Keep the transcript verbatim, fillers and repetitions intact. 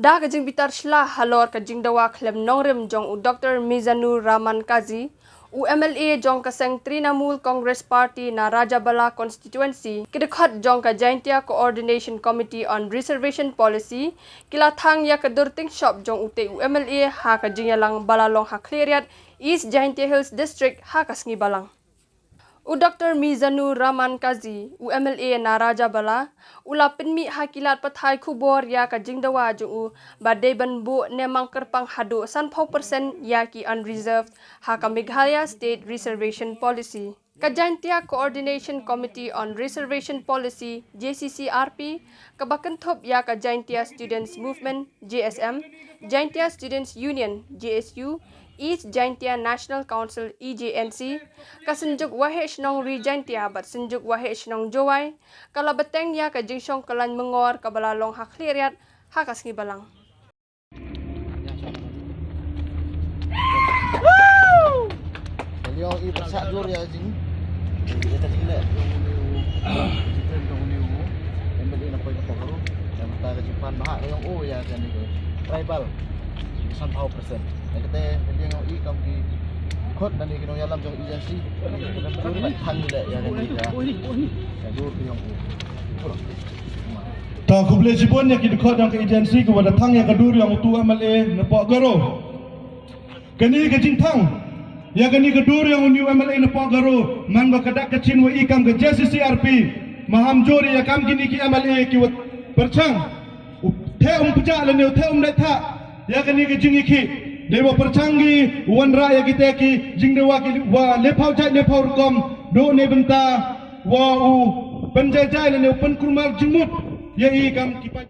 Da ka jingbitar shla halor ka jingdawa khlem nongrim jong u Dr Mizanur Rahman Kazi, u MLA jong ka seng Trinamool Congress Party na Rajabala Constituency, ki dkhot jong ka Jaintia Coordination Committee on Reservation Policy ki la thang ïa ka dur tyngshop jong utei u MLA ha ka jingïalang ba la long ha Khliehriat, East Jaintia Hills District, ha ka sngi Balang. U Dr Mizanur Rahman Kazi, u MLA na Rajabala, u la pynmih ha ki lad pathai khubor ïa ka jingdawa jong u ba dei ban buh ne mang kyrpang haduh sanphew percent ïa ki unreserved ha ka Meghalaya State Reservation Policy. Ka Jaintia Coordination Committee on Reservation Policy, JCCRP, kaba kynthup ïa ka Jaintia Students Movement, JSM, Jaintia Students Union, JSU, East Jaintia National Council, EJNC, ka Synjuk Waheh Shnong Ri Jaintia bad Synjuk Waheh Shnong Jowai, ka la bteng ïa ka jingshong kyllain myngor kaba la long ha Khliehriat ha ka sngi Balang. Ka liang i pyrshah jur ïa jing. Ïa ka jingleh. Em bad i na poi ka pok haru. Ïa mynta ka jingpan bha ka ïong u ïa kane ka tribal. Sanphew percent. Ïa kata ka liang i kam ki khot na ne ki nongïalam jong agency. Jur ban thang leh ïa kane ka. Ka jur ka ïong u. Ta khublei shibun ïa ki dkhot jong ka agency kiba da thang ïa ka dur jong utu MLA na Pohgaro. Kane ka jingthang ïa kane ka dur jong u new MLA na Pohgaro man ba ka dak ka chin wa i kam ka JCCRP, ma ham jur ïa kam kine ki MLA ki wa pyrchang. U the um pjah lane u the um dei tha ïa kane ka jingïakhih. Dei wa pyrchang ki wanrah ïa kita ki jingdewa ki wa lephaw jait lephaw rukom. Duk ne bynta wa u pynjai jai lane u pynkulmar jingmut ïa i kam ki paid.